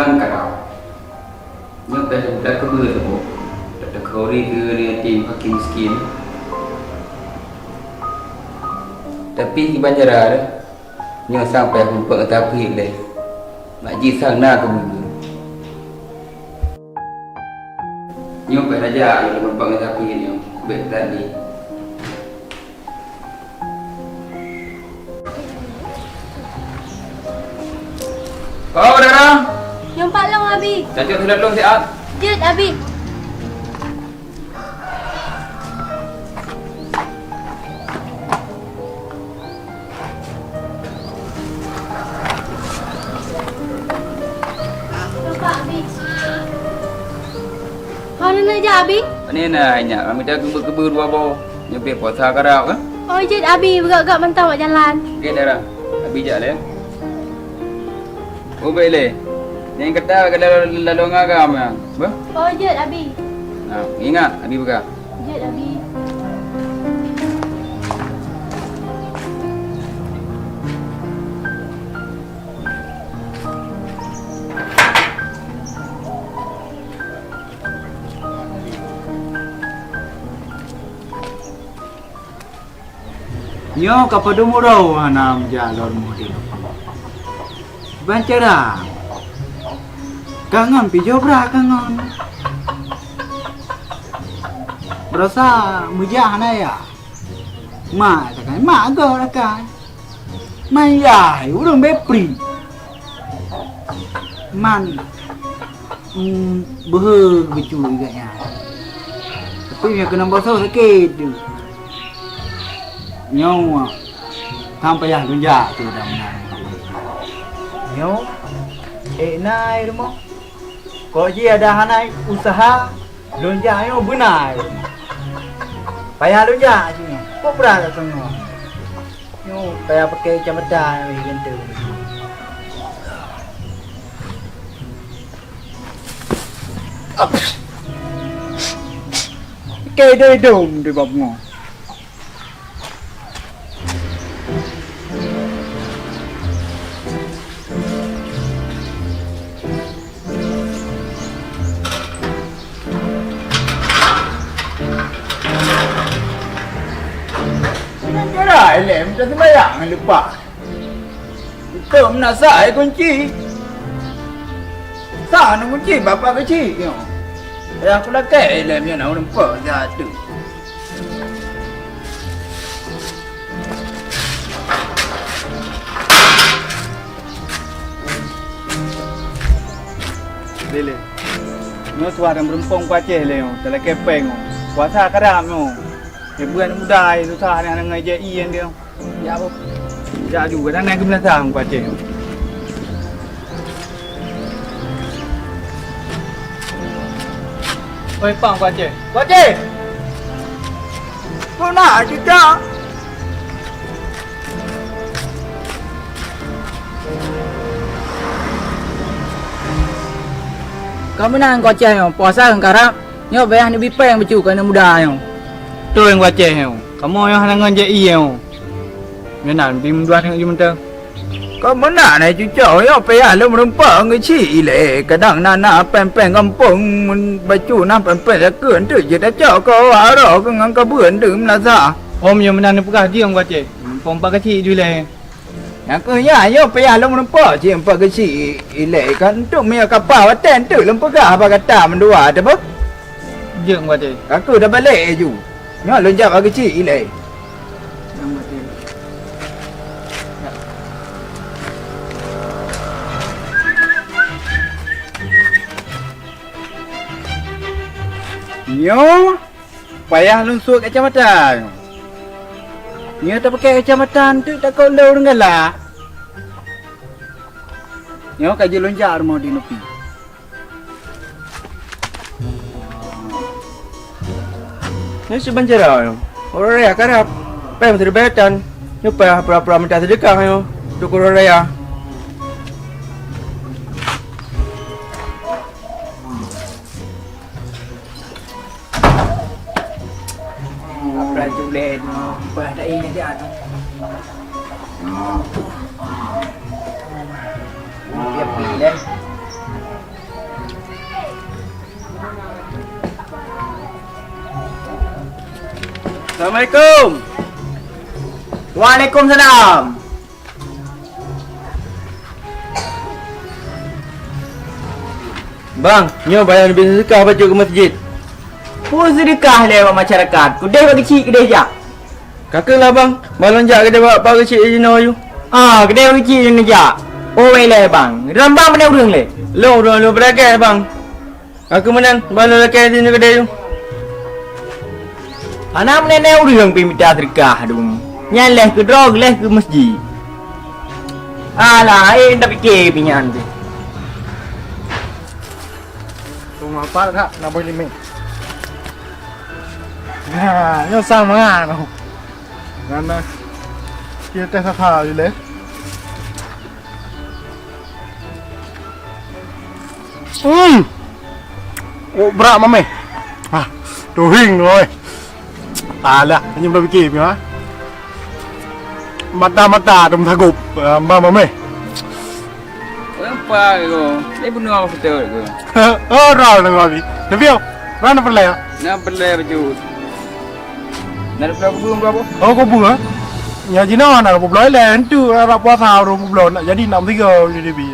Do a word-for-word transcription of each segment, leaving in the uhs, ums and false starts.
Karab. Nyoe payah takeubeuet saboh. Takeuri keu yatim fakir miskin. Tapi kiban cara nyoe sang payah meupeue tapi lé. Mak jih sang na keubeuet. Nyoe payah raja nyang meupeue tapi nyoe. Bèk tadi. Oh, Dara. Nyoe pat lôn, Abi. Cacok sudah lôn siat. Jeuet, Abi. Nyoe pat, Abi. Hana neujak, Abi? Pane na nyak, kami dah keubeuet-keubeuet dua boh. Nyoe pih puasa karab, kan? Oh, jeuet, Abi. Beugöt-göt mantong bak jalan. Oke, Dara. Abi jak lé. Oh, bèk lé. Nyang kata ka lalu, lalu agam nyan. Beuh? Oh, jeuet, Abi. Nah, ingat, Abi peugah. Jeuet, Abi. Nyoe ka padum uroe hana meujak lom rumoh di. Ban cara ka ngon pijoh bra ka ngon. Beurasa meujak hana ya. Mak takai, mak go takai. Man yai, ureueng bepri. Man, mm, beuhe geucu geuh nyan. Tapi meunyoe keunan bosoh sakét tu. Nyoe, tham payah lunjak tu dah meunan. Nyoe, ék na i rumoh. Kok ji ada hana useuha, lunjak nyoe beuna i rumoh. Payah lunjak ji nyoe. Peue brat ka nyoe. Nyoe payah pakai kacamata weh ganteng. Pakai doi dom di bab ngo. Cara ilèe macam sembahyang leupah. Beutôi meunan sa hai kunci. Sa na kunci bapak keuchik nyoe. Payah kulakèe ilèe nyoe na ureueng peuet jatuh. Lé, lé. Nyoe suah dan meureumpông Kuaceh lé nyoe, talakèe péng nyoe. Puasa karab nyoe. Ribuan muda susah nyan ngon ijép ié nyoe. Ya, Bu. Jak ju, kadang na geumeunasah ngon Kuaceh. Oi, pang Kuaceh. Kuaceh! Peue na, Cuca? Ka meunan Kuaceh nyoe, puasa ngon karab. Nyoe payah neubi péng bacut keu aneuk muda nyoe. Beutôi Kuaceh nyoe. Kamoe nyoe hana ngon J I nyoe. Meunan bi meuduah teungoh jumeuteung. Kon meunan hai cucoe, nyoe payah lôn meurumpok ngon keuchik ilèe. Kadang na, na péng-péng gampông, mun bacut na péng-péng sakeue, enteuk jeuet tacok keu awak droe keu ngon kabeuen enteuk meunasah. Om nyoe meunan neupeugah jeuem Kuaceh. Mumpung bak keuchik ju ilèe. Nyang keuh nyan, nyoe payah lôn meurumpok cit bak keuchik ilèe kan. Enteuk meunyoe ka paih watèe enteuk lôn peugah bak gata mandua, teupeue? Jeuet, Kuaceh. Ka keuh tabalek laju. Nyoe lôn jak bak keuchik ilèe. Nyoe payah lôn suet kacamata nyoe. Nyoe tapakèe kacamata enteuk takot lé ureueng galak. Nyoe ka jeuet lôn jak rumoh di Nupi. Nyoe siban jaroe nyoe. Uroe raya karab. Péng siribèe tan. Nyoe payah pura-pura mita seudeukah nyoe. Untuk uroe raya. Apa tulen? Bah dah ingat dia tu. Dia pilih. Assalamualaikum. Waalaikumsalam. Bang, nyoe bayan bit seudeukah bacut keu masjid. Peue seudeukah lé bak masyarakat? Keudeh bak keuchik keudeh jak. Ka keuh lah, Bang. Bah lôn jak keudeh bak Pak Keuchik jinoe yue. Ah, keudeh Pak Keuchik jinoe jak. Oh, wéh lé, Bang. Ram Bang pane ureueng lé? Lôn ureueng lôn beuragée, Bang. Ka keuh meunan, bah lôn lakée jinoe keudeh yue. Hana meunan ureueng pih mita seudeukah dum. Nyan lheueh keu droe, lheueh keu masjid. Alah, eh, tapike pih nyan teuh. Rumah pat dak na boh limeng. Ha, nyoe sama noh. Ngana. Kita tes sasa ilé. Hmm. Oh, brat mameh. Ah, tuhing oi. Alah, hanya berpikir ha. Mata-mata dah meusagop. Bang mameh. Apa ko? Dia bunuh aku betul ko. Oh, rau nang abi. Tapi oh, rau na perleh. Na perleh baju. Na perleh aku belum berapa? Oh, kau buah. Ya jina na aku belum lain tu rap puasa orang belum nak jadi nak tiga jadi bi.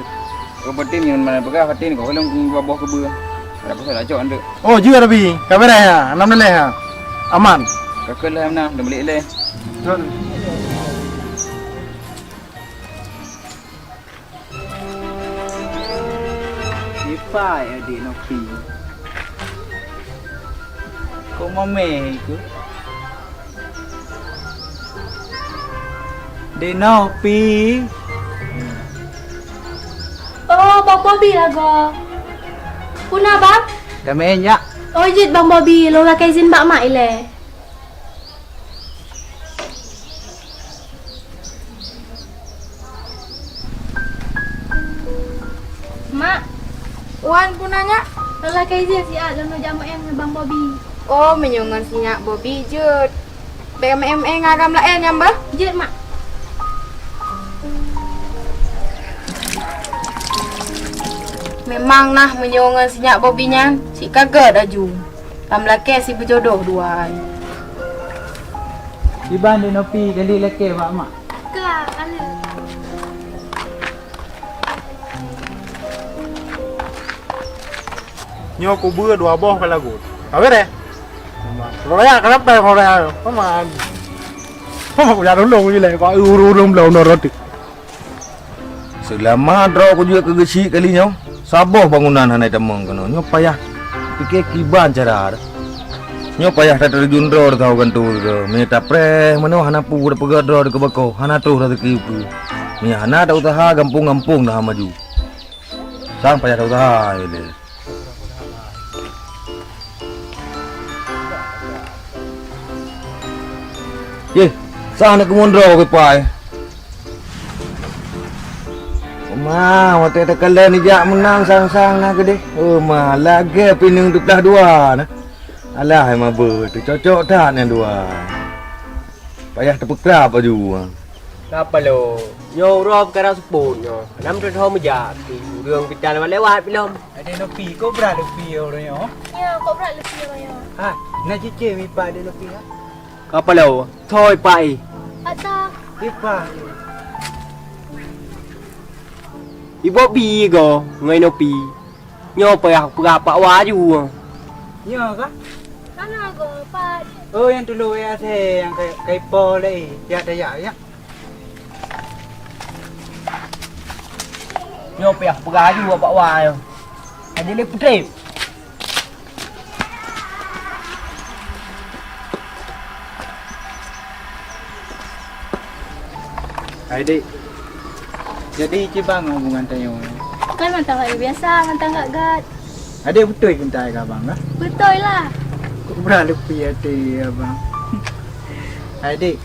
Kau penting yang mana pegang hati ni kau belum dua buah kebun. Ada pasal acok anda. Oh, juga tapi. Kabar ya, enam belas ya. Aman. Kau kelah mana? Dah balik leh. Sipai adik Nopi? Kok mameh ikut? Dek Nopi. Oh, Bang Bobi lagoe. Puna, Bang? Kami enyak. Oh, jeuet Bang Bobi, lôn lakée izin bak mak ilée. Mak. Wan puna nyak? Lôn lakée izin siat lôn jak meu'en ngon Bang Bobi. Oh, meunyoe ngon si nyak Bobi jeuet. Bèk meu'en-meu'en ngon agam laén nyang beuh? Jeuet, Mak. Memang nah meunyoe ngon si nyak Bobi nyan, cit ka gèt aju. Lam lakèe si beujodoh dua ai. Iban di Nopi gali lakèe bak mak. Ka, ale. Nyoe kubeue dua boh ka lagot. Ka beureh? Royak ka sampai royak. Paman. Paman ku jak tulông ilèe, kok ureueng-ureueng bloe unoe rot. Seulama droe kujeuet keu geuchik kali nyoe, saboh bangunan hana jitamong keunoe. Nyoe payah pike kiban cara. Nyoe payah tateurjun droe teuh gantoe droe. Meunyoe tapreh meunoe hana peue tapeugah droe keu bako, hana troh raseuki ukeue. Meunyoe hana tauseuha gampông-gampông dah maju. Sang payah tauseuha ilèe. Yeh, sang na keumuen droe kipai. Ma, watèe takalon ijak meunang sang-sang na keudeh. Oh ma, lagèe pineung teupeugah dua na. Alah, hai mabeuet, teucocok that nyan dua. Payah teupeukra baju. Ka paloe, nyoe uroe peukara seupôt nyoe. Hana meuteuteuho meujak, ureueng pih tan lewat-lewat pih lom. Adak Nopi, kok brat Nopi uroe nyoe? Ya, kok brat Nopi uroe nyoe? Ha, na cicém ipak adak Nopi ha? Ka paloe, thoi ipak i. Ata. Ipak. Ibobi go ngon Nopi. Nyoe payah peugah pak wa aju. Nyoe ka? Kana go pat? Oh, nyang tulông ya se nyang kai, kai po le, ya daya ya. Nyoe payah peugah aju pak wa nyoe. Jadi le putéh. Hai dek, jadi cit bang hubungan tanyoe? Kan mantong hari biasa, mantong gat-gat. Adek beutôi cinta keu abang kah? Beutôi lah. Kok brat leupie até abang? Hai dek,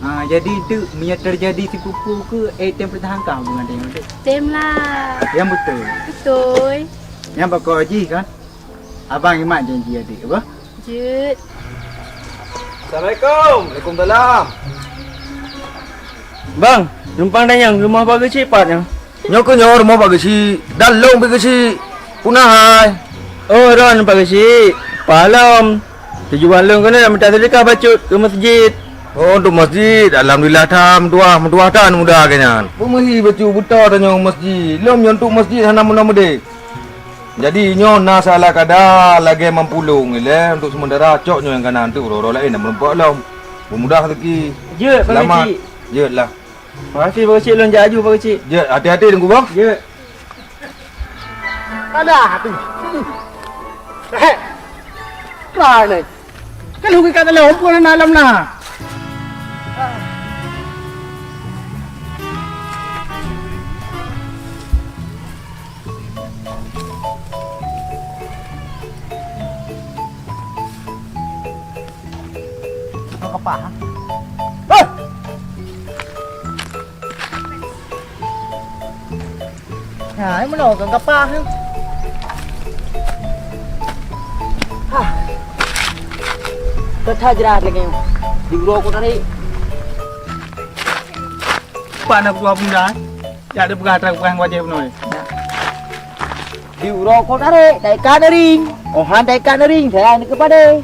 ah, jadi dek meunyoe teujadi sipupu keu, eh, tem pertahankan hubungan tanyoe dek? Tem lah. Nyang beutôi? Beutôi. Nyang bak kau jih kan? Abang imat janji adek apa? Jeuet. Assalamualaikum. Waalaikumsalam. Bang, numpang tanyong rumoh Pak Geuchik pat nyoe? Nyoe keuh nyoe rumoh Pak Geuchik. Dan lôn Pak Geuchik. Puna hai? Oh, ron Pak Geuchik. Palom. Tujuan lôn keunoe mita seudeukah bacut keu masjid. Oh, untuk masjid. Alhamdulillah, tham meutuah, meutuah tan muda keu nyan. Peumeuhi bacut buta tanyoe masjid. Lom nyoe untuk masjid hana meunoe meudeh. Jadi, nyoe na salah kada lagée mampulong ilée untuk sementara cok nyoe nyang kana untuk uroe-uroe laén dan meureumpok lom. Beumudah rezeki. Jeuet, Pak Selamat. Keuchik. Jeuet lah. Makasih, Pak Keuchik. Lôn jak aju, Pak Keuchik. Jeuet, hati-hati Teungku Bang. Jeuet. Alah, tu. Eh. Rai ni. Kalau kita dalam pun na dalam na. Kau kapah, ha? Hei! Nah, ini mana kau kapah, ha? Hah. Kata jerat lagi. Di bro aku tarik. Pak nak buah bunda, eh? Jak ada peugah, peugah wajah bunoe. Di uroe ko tarek, taika nering. Ohan taika nering, saya ni kepada.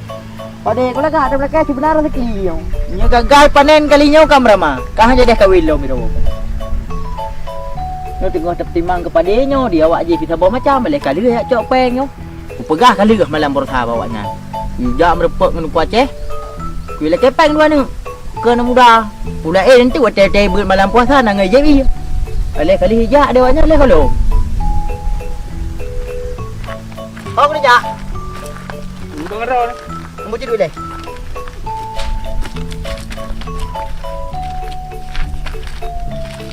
Pada ko lagak ada belakang sebenar rezeki. Nyoe gagal panen kali nyoe ka meurama. Ka hana jadi kawin lom iro. Nyoe teungoh teutimang kepada nyoe di awak jih saboh macam, leh kali ya cok peng nyoe. Kupeugah kali gah malam berusaha bawa nyan. Ijak meureumpok ngon Teungku Aceh. Kui lakée peng dua neuk. Keu aneuk muda. Pula eh nanti watée-watée beuet malam puasa na ngai jép ie. Aleh kali ijak dewanya leh kalau. Kau kena jak. Bang Ron. Kamu tidur deh.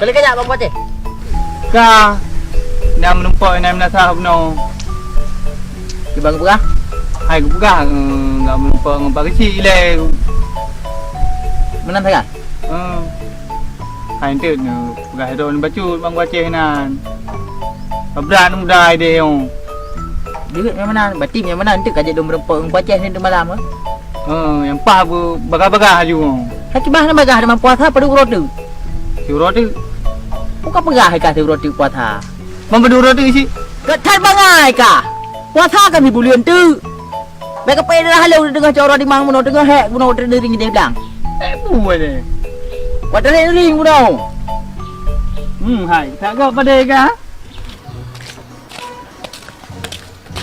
Boleh kejap Bang Fatih? Ka. Dah menumpok ina meunasah bunoe. Di Bang Peugah? Hai Bang Peugah, eh, enggak menumpok ngon Pak Keuchik ilée. Meunan sagai? Eh. Hai enteuk nyoe peugah droe bacut Bang Aceh nan. Brat muda ideh nyoe. Jeuet nyang meunan, berarti nyang meunan enteuk ka jeuet lôn meureumpok ngon Aceh ni malam, eh? Heh, nyang paih beubagah-bagah laju. Haki bah na bagah teuma puasa padub uroe teuk. Siuroe teuk. Buka peugah ka siuroe teuk puasa. Ban padub uroe teuk cit. Geutan bangai kah. Puasa kami buleuen teuk. Bèk keupeue dah lôn deungoe cok uroe dimang bunoe, deungoe hék bunoe teudeungoe ring idéh blang. Hék bunoe nyoe. Watèe ring bunoe. Hmm, hai, that gob padé kah?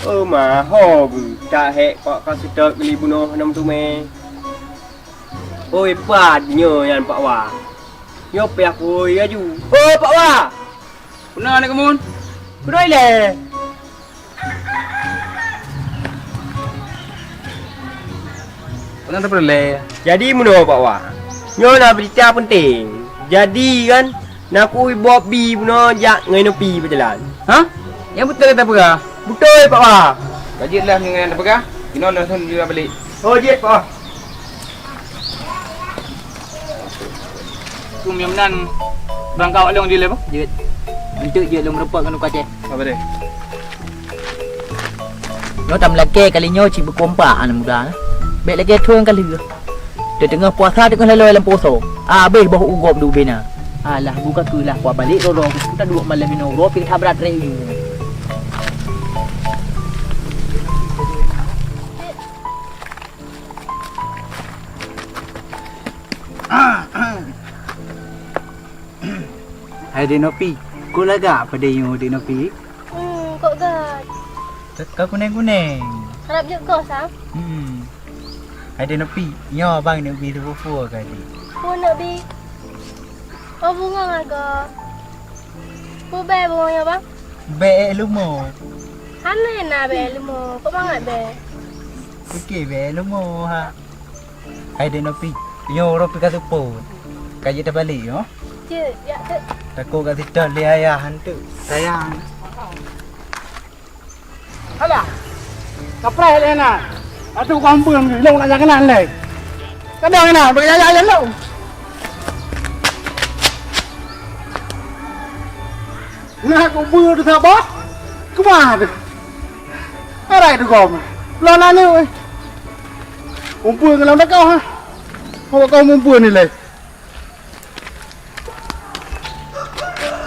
Oh, ma, ho beu, that hék kok ka seutôt geuli bunoe hana meuteumé. Oi, pat nyoe nyan Pak Wa. Nyoe pih aku oi laju. Oh, Pak Wa! Peue na aneuk keumun? Keunoe ilèe. Peue na tapeureulèe? Jadi meunoe, Pak Wa. Nyoe na beurita peunteng. Jadi kan, na ku iboh bi bunoe jak ngon Nopi beujalan. Hah? Nyang beutôi gata peugah? Beutôi, Pak Wa. Ka jeuet lah ngon nyang tapeugah. Inoe lôn lôn jula balek. Oh, jeuet, Pak Wa. Keu meunyoe meunan, beurangkat lôn dilèe, Bang? Jeuet. Enteuk jeuet lôn meureumpok ngon Teungku Aceh. Sabar deh. Nyoe tameulakèe kali nyoe cit beukompak aneuk muda. Bèk lagèe thôn ka lheueh. Teuteungoh puasa teungoh lalôi lam poso. Abéh boh u gob dubena. Alah, buka keuh lah, kuat balek rot-rot. Kita duek malam inoe uroe pih that brat rèk ileue. Hai Dek Nopi, kok lagak padé nyoe Dek Nopi? Hmm, kok gèt. Ka kunèng-kunèng. Harab jeuet kos, ah? Hmm. Hai Dek Nopi, nyoe abang neuk bi sipupu-pu kah Dek? Peue neuk bi? Oh, bungong agoe. Peue bèe bungong nyoe, Bang? Bèe leumo. Hana na bèe leumo, kok mangat bèe? Oke, bèe leumo ha. Hai Dek Nopi, nyoe uroe pih ka seupôt. Ka jeuet tabalek nyoe? Jeuet, jak teuk. Takot ka seutôt lé ayah hantu. Sayang. Alah, kapreh lé na. Atuh kau ambeueng lé, lôn nak jak keunan lé. Kadang na, bagi ayah-ayah lôn. Na kubur tu saboh. Kumaha tu? Arai tu gom. Lôn aneuk. Kumpul ngon lôn dakau ha. Kau kau mumpul ni lé.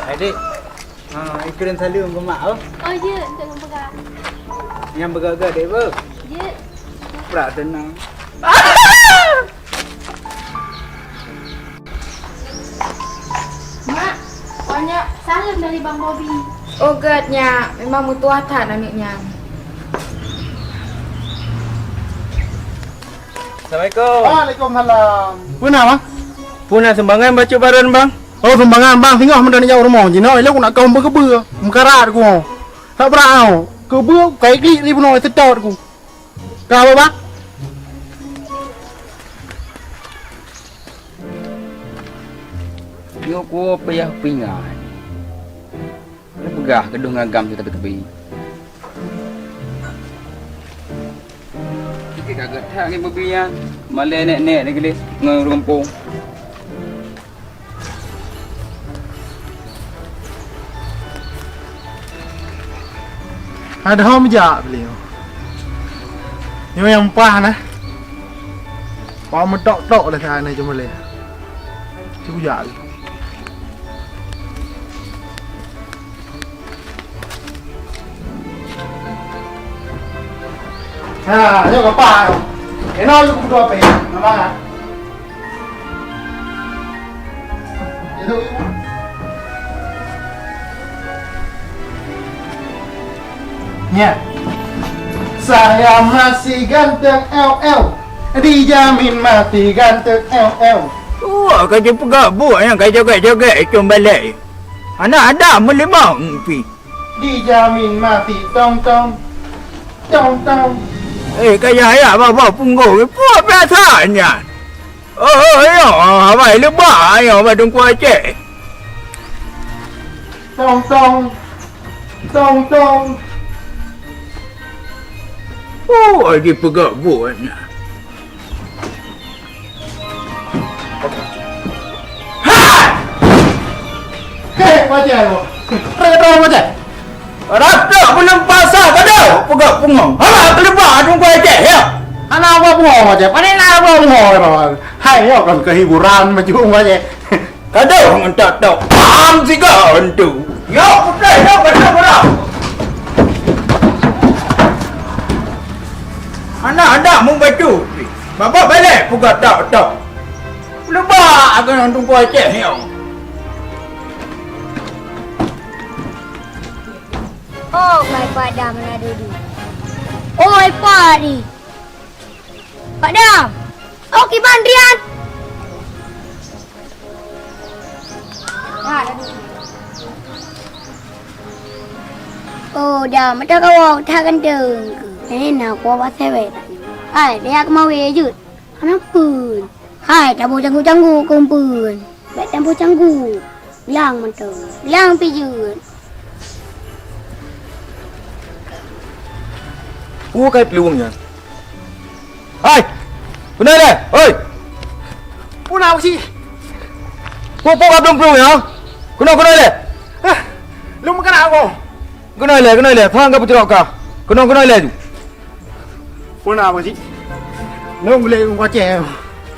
Hai dek. Ha, ikreun saleuem keu mak oh. Oh ya, untuk yang pegang. Nyang peugah-peugah dek beuh. Ya. Prak teunang. Mak, banyak salam dari Bang Bobi. Oh, gét, nyak. Memang meutuah that aneuk nyan. Assalamualaikum. Waalaikumsalam. Peue na, Bang? Peue na sumbangan bacut barôn, Bang? Oh, sumbangan, Bang. Singoh meudan jak u rumoh. Jinoe ilôn nak kau beukeubeu. Meukarat ku. Tak berat tau. Keubeu, kai klik di bunoe seutôt ku. Ka, Bang? Yuk, ku payah pingan. Peugah keudong agam teupeu-teupeu. Kita kaget that ngon beubi nyan. Malée nek-nek lagi lé ngon rumpung. Ada hom jak beliau. Nyoe nyang paih nah. Pah meutok-tok lé sana cuma lé. Cuba jak. Ha, nyoe kapah. Kena yuk kudu apa ya? Nama? Itu. Nya. Saya masih ganteng, ew, ew. Dijamin mati ganteng, ew, ew. Wah, ka jipeugah buet nyang ka jogét-jogét cong balek. Aneuk Adam meulimong pih. Dijamin mati tong-tong, tong-tong. Eh, ka Yahya babah punggong, peue biasa nyan? Oh, oh, nyoe, hawai leubah nyoe bak Teungku Aceh. Tong-tong, tong-tong. Oh, jipeugah buet nyan. Hei, macam apa? Reda macam. Rata belum pasal pada peugah pungo. Haba keuleuba adung kuai ceh, ya. Hana apa pungo macam. Paling nak apa pungo. Hai, ya kan kehiburan macam macam. Kadang ngon tok-tok paham siga hantu. Yo, putai, yo, kata orang. Anak-anak membantu. Baba belek puga tok-tok. Leubak akan hantu kuai ceh, yo. Oh, kai pada mana dulu? Oi, pari. Pak Dam! Oh, kiban rian! Oh, Dam, mata kawak that ganteng. Eh, na kuah pasai weh. Hai, dia kemawé jut. Kenapa? Hai, taboh canggu-canggu kumpul. Bèk taboh canggu. Bilang mantong. Bilang pijeuet. Peue kai peuluwang nyan? Hai! Keunoe lé! Hoi! Peue na, Pak Cik? Peue, peue ka blong-blong nyan? Keunoe, keunoe lé! Hah! Lôn meukarat ko! Keunoe lé, keunoe lé! Sang ka peucrok kah! Keunoe, keunoe lé ju! Peue na, Pak Cik? Lôn gulèe ngon kuacèe.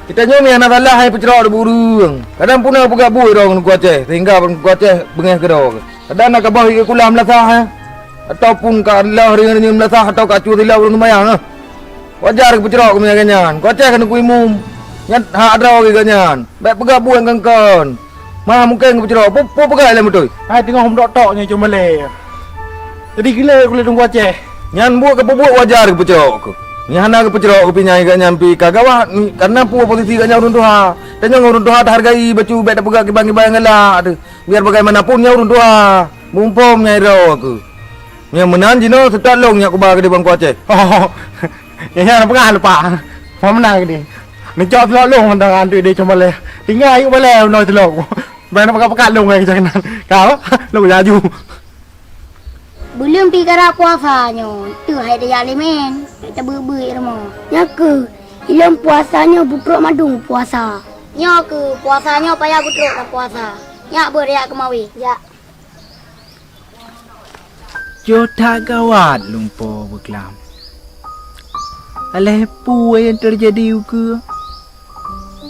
Geutanyoe nyan hana salah hai peucrok di ureueng. Kadang puna peugah buet droe ngon kuacèe, sehingga kuacèe beungèh keudroe. Kadang na kaboh ié kula meulasah, eh. Ataupun ka lheueh ringan nyoe meulasah atau ka cue sila ureueng seumayang, eh. Wajar peucrok keu meunyo geuh nyan. Kuacèe keuneuk imum. Nyan hak droe geuh nyan. Bèk peugah buet ngon kon. Ma mungken geupeucrok, peue, peue peugah lé meutuih? Hai teungoh meudok-tok nyoe cuma lé. Jadi gile kulét Teungku Aceh. Nyan buet geupeubuet wajar geupeucrok keuh. Nyan hana geupeucrok keuh pih nyan, gobnyan pih ka gawat, karena peue posisi gobnyan ureueng tuha. Tanyoe ureueng tuha tahargai bacut, bèk tapeugah kiban-kiban nyang galak teuh. Biar bagaimanapun nyan ureueng tuha, muphom nyan droe keuh. Nyang meunan jinoe seutôt lôn nyak kuba keudéh Teungku Aceh. Nyan, nyan peugah lupa. Peue meunan keudéh. Neucok seulok lôn mantong antu idéh cong balèe. Tinggai ayeuek balèe meunoe seulok. Ban na peugah-peugah lôn ngon jangan. Ka, lôn laju. Buleuen pi karab puasa nyoe, teuh hai tajak lé mèn, hai tabeuet-beuet rumoh. Nyan keuh, ilôn puasa nyoe beutrok mandum puasa. Nyoe keuh, puasa nyoe payah beutrok lam puasa. Nyak beuet jak keumawé, jak. Jôh that gawat lumpo beuklam. Aléh peue nyang teujadi ukeue,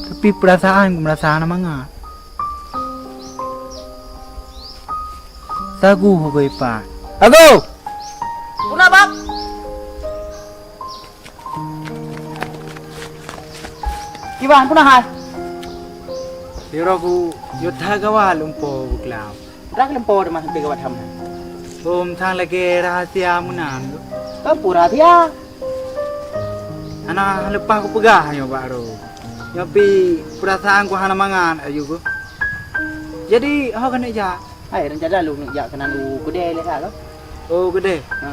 tapi peurasaan keu meurasa hana mangat. Sagoe goe pat. Sagoe! Peue na, Bab? Bang, peue na hai? Sidroe ku yue that gawat lumpoe beuklam. Peue na lumpoe teuma sampoe gawat ham? Hom sang lagèe rahasia meunan tu. Peue rahasia? Hana leupah kupeugah nyoe bak droe. Nyoe pih peurasaan ku hana mangat aju ku. Jadi, ho keuneuk jak? Hai, rencana lôn neuk jak keunan u keudè lé that lom. Oh, keudè? Ha.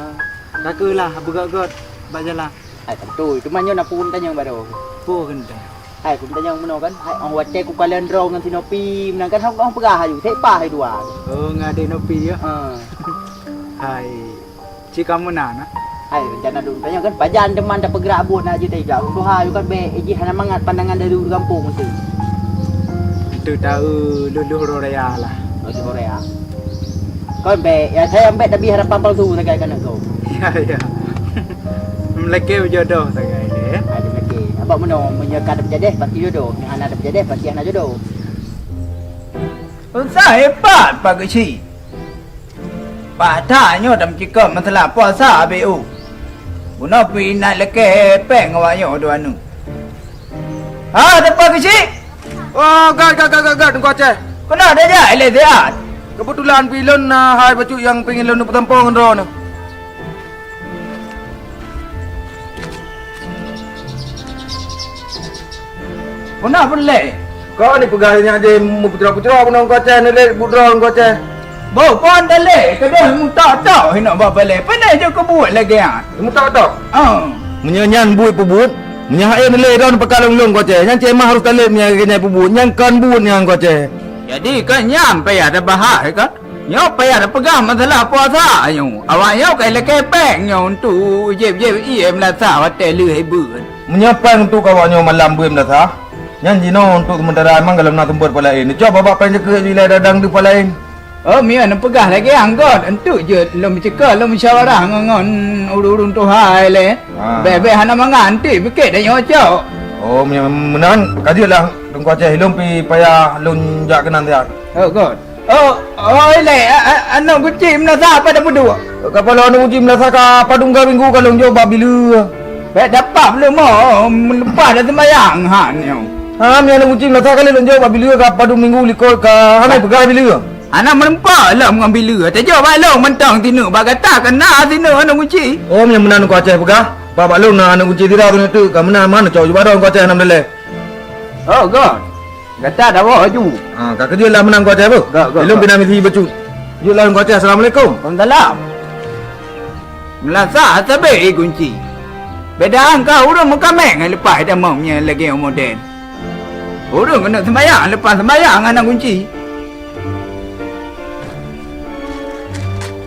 Ka keuh lah, beugöt-göt bak jalan. Hai, beutôi. Teuma nyoe na peue tanyong baroe. Peue keuneuk tanyong? Hai, keuneuk tanyong meunoe kan. Hai, 'oh watèe kukalon droe ngon si Nopi meunan kan, hana peugah aju. Sép paih hai dua. Oh, ngon adék Nopi ya? Ha. Hai. Cit ka meunan, ah. Hai, rencana lôn tanyong kan, pajan teuma tapeugrak buet na jeuet teuga. Ureueng tuha nyoe kan bèk, eh, jih hana mangat pandangan dari ureueng gampông tu. Itu tahu luluh roh raya lah. Oh, luluh roh raya. Kon bèk, ya, saya bèk tabi harapan palsu sagai keuneuk kau. Ya, ya. Meulakèe beujodoh sagai deh. Ada lagi. Abang meunoe, meunyoe ka tapeujadeh, pasti jodoh. Meunyoe hana tapeujadeh, pasti hana jodoh. Usah hebat, Pak Geuchik. Bak that nyoe tameucikon masalah puasa B U. Bunoe pih inat lakèe péng awak nyoe dua aneuk. Ha, teupeu keuchik? Oh, gèt, gèt, gèt, gèt, gèt, Teungku Aceh. Keunoe tajak ilèe siat. Keubeutulan pih lôn na hai bacut nyang pingin lôn neupeusampoe ngon droeneuh. Peue na peureulèe? Kon ni peugah nyan jih meuputroe-putroe keunoe Teungku Aceh, neulék buet droe Teungku Aceh. Boh, kon dalé, keudeh meutok-tok hinoe bak balèe. Peue na jeuet keubuet lagèe nyan? Meutok-tok? Ah. Meunyoe nyan buet peubuet, meunyoe hana neulék droe neupeugah lôn-lôn Teungku Aceh, nyan cék mah harôh talép nyan lagèe nyan peubuet, nyan kon buet nyan Teungku Aceh. Jadi kon nyan payah tabahas, kan? Nyoe payah tapeugah masalah puasa nyoe. Awak nyoe ka ilakèe péng nyoe untuk jieb-jieb ié meulasa watèe lheueh beuet. Meunyoe péng untuk awak nyoe malam beuet meulasa, nyan jinoe untuk seumeutara, memang gohlom na sumber pat laén. Neucok babah péng jeuet keu ilèe dadang deuh pat laén. Oh, meunyoe neupeugah lagèe nyan göt, enteuk jeuet lôn meuceuka, lôn musyawarah ngon, ngon ureueng-ureueng tuha ilèe. Ah. Bèk, bèk hana mangat, enteuk bukét tanyoe cok. Oh, meunyoe meunan, ka jeuet lah, Teungku Aceh, ilôn pih payah lôn jak keunan siat. Oh, göt. Oh, oh, ilèe, a, a, aneuk keuchik meulasa pat tapeuduek? Ka paloe aneuk keuchik meulasa ka padum ka minggu ka lôn jok bak bileue. Bèk dapat leumo, leupah dah seumayang han nyoe. Ha, meunyoe aneuk keuchik meulasa ka lôn jok bak bileue ka padum minggu likot ka hana peugah bileue. Hana meureumpok lom ngon bileue, tajok bak lôn mantong sineuk, bak gata ka na sineuk aneuk keuchik. Oh, meunyoe meunan Teungku Aceh peugah, bak, bak lôn na aneuk keuchik sira keuneuk teuk, ka meunan, meunan cok jubah droe Teungku Aceh hana meudalèe. Oh, göt. Gata dawa laju. Ha, ka keujeuet lah meunan Teungku Aceh beuh. Göt, göt, ilôn göt. Pih na misi bacut. Jeuet lah Teungku Aceh, assalamualaikum. Waalaikumsalam. Meulasa sabe kunci. Beda angka ureueng meukaméng leupah tamong nyan lagèe modern. Ureueng keuneuk seumayang leupah seumayang hana kunci.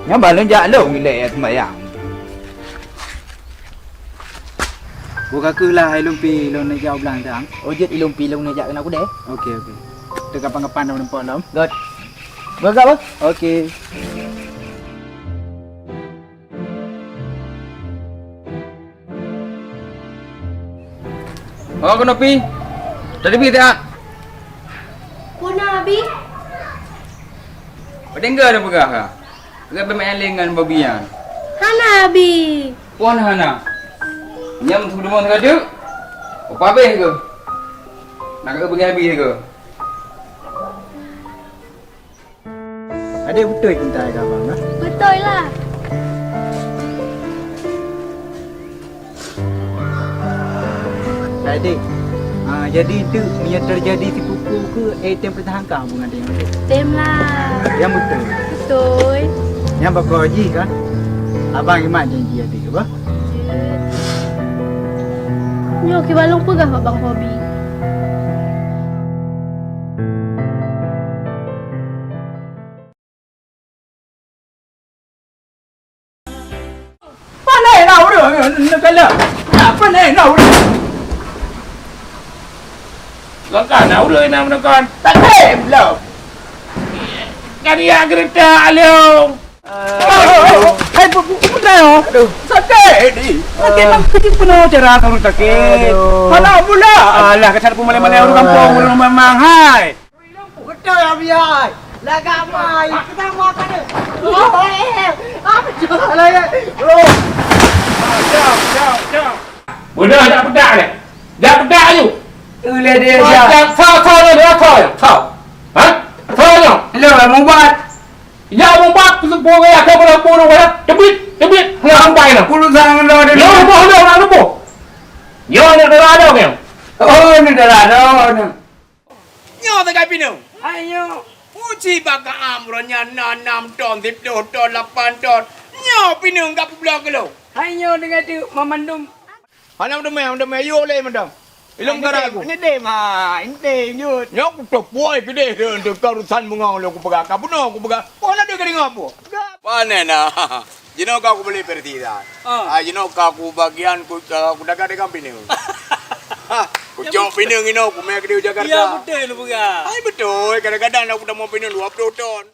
Nyan bah lôn jak lôn ilèe seumayang. Buka keuh lah, ilôn pih lôn neuk jak u blang dang. Oh, jeuet ilôn pih lôn neuk jak keunoe keudè. Oke, oke. Teukapan-kapan lôn neupok lom. Göt. Buka, beuh? Oke. Oh, keunoe pih. Tadi pih tak? Peue na, Abi? Padahai enggak ada peugah ka. Enggak beumain lé ngon babi nyan. Hana, Abi. Peue hana? Nyang meuteumé saja. Apa habéh ke? Nak ke bagi habéh ke? Adék beutôi cinta keu abang, kan? Beutôi lah. Hai, Dek. Ah, jadi tu, meunyoe teujadi sipupu ke, eh, tem peutahankan hubungan dengan Dek? Tem lah. Nyang beutôi? Beutôi. Nyang bakal jih kan? Abang ingat janji Adék, apa? Jeuet. Nyoe kiban lôn peugah bak Bang Hobi. Pane na ureueng neukalon? Pane na ureueng? Gata na ureueng na meunokon? Sakét lom. Kan ya geureutak lôn. Hai, pu-, pu-, putra, oh. Aduh. Sakét ni. Sakét bang, keuti peunoh cara kamu sakét. Aduh. Mana pula? Alah, kata pun malai-malai ureueng kampung, ureueng memang, hai. Beutôi, Abi, hai. Lagak mai, kita makan ni. Oh, eh, eh. Aduh. Alah, ya. Bro. Jom, jom, jom. Bodoh, jak peudak lé. Jak peudak aju. Ulèe Dia, dia. Macam, soe, soe nyoe, soe nyoe, soe? Ha? Soe nyoe? Lôn mubat. Ya, mubat, peuseumpung ya, ka beureumpung nyoe, teubiet, teubiet, ngon sampai nyoe. Puluh sang lôn. Nyoe leubeh, nyoe leubeh. Nyoe ni dara ada, nyoe. Oh, ni dara ada, nyoe. Nyoe sagai pineung. Hai nyoe. Puji bak keuam, uroe nyan na nam ton, siplôh ton, lapan ton. Nyoe pineung ka peubloe keu lôn. Hai nyoe deungon teuk mamandum. Hana meuteumé, meuteumé, yue lé mantong. Ilong kara aku. Ini dem ha, ini dem jut. Nyoe ku topoi keudeh tu, tu ka urusan bungong lé ku peugah. Ka bunoe ku peugah. Oh, na deuh ka deungoe apa? Pane na. Jinoe ka kubeli Persi dah. Ah. Ah, jinoe ka kubagian ku, ah, kudagang-dagang pineung. Kucok pineung inoe, kumè keudéh u Jakarta. Ya, beutôi lôn peugah. Ai, beutôi. Kadang-kadang aku tamong pineung dua puluh ton.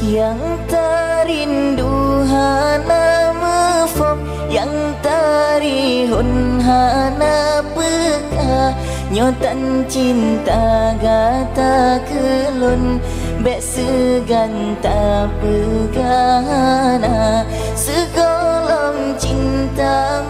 Nyang tarindu hana muphom, nyang tarihon hana peuka. Nyoe tan cinta gata keu lôn, bék seugan tapeugah hana. Sigohlom cinta